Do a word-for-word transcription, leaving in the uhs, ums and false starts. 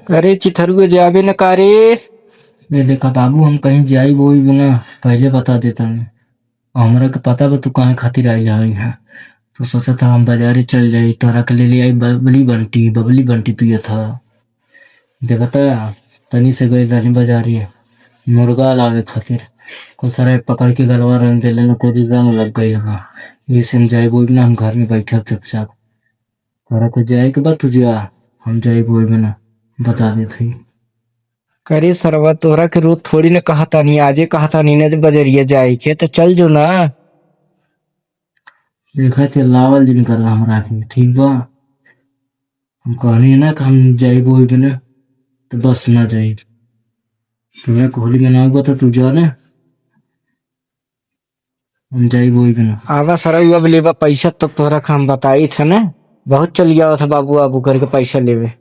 करे चिथरुआ जाबे न का रे? ये देखा बाबू, हम कहीं जाई बोई बिना पहले बता देता हूँ। हमरा के पता बा तू काहे खातिर आई है यहाँ। तो सोचा था हम बाजारे चल जाई, तोहरा के ले ले आई बबली बंटी। बबली बंटी पियत था। देखता, तनी से गई रहनी बाजारे मुर्गा लावे खातिर। कुल सारा पकड़ के गलवा रंग देले न, कोई रंग लग गई है। ये से हम जाई बोई बिना, हम घर में बैठे चुपचाप। तोहरा के जाए के बा, तू जा, हम जाई बोई बिना, बता देत हई। करे सरवा, तोहरा के रोज थोड़ी न कहतानी, आजे कहतानी न जे बजरिया जाए के, तो चल जो ना। देखा, चिल्लावल जिन कर हमरा के, ठीक बा? हम कहनी ना कि हम जाई बोई बिना, तो बस ना जाई। तुम्हें कोहली में ना हुआ तो तू जा ना, हम जाई बोई बिना। आवा सरवा, अब लेबा पैसा, तो तोहरा के हम बताई थे ना, बहुत चल गया था बाबू आबू करके पैसा लेवे।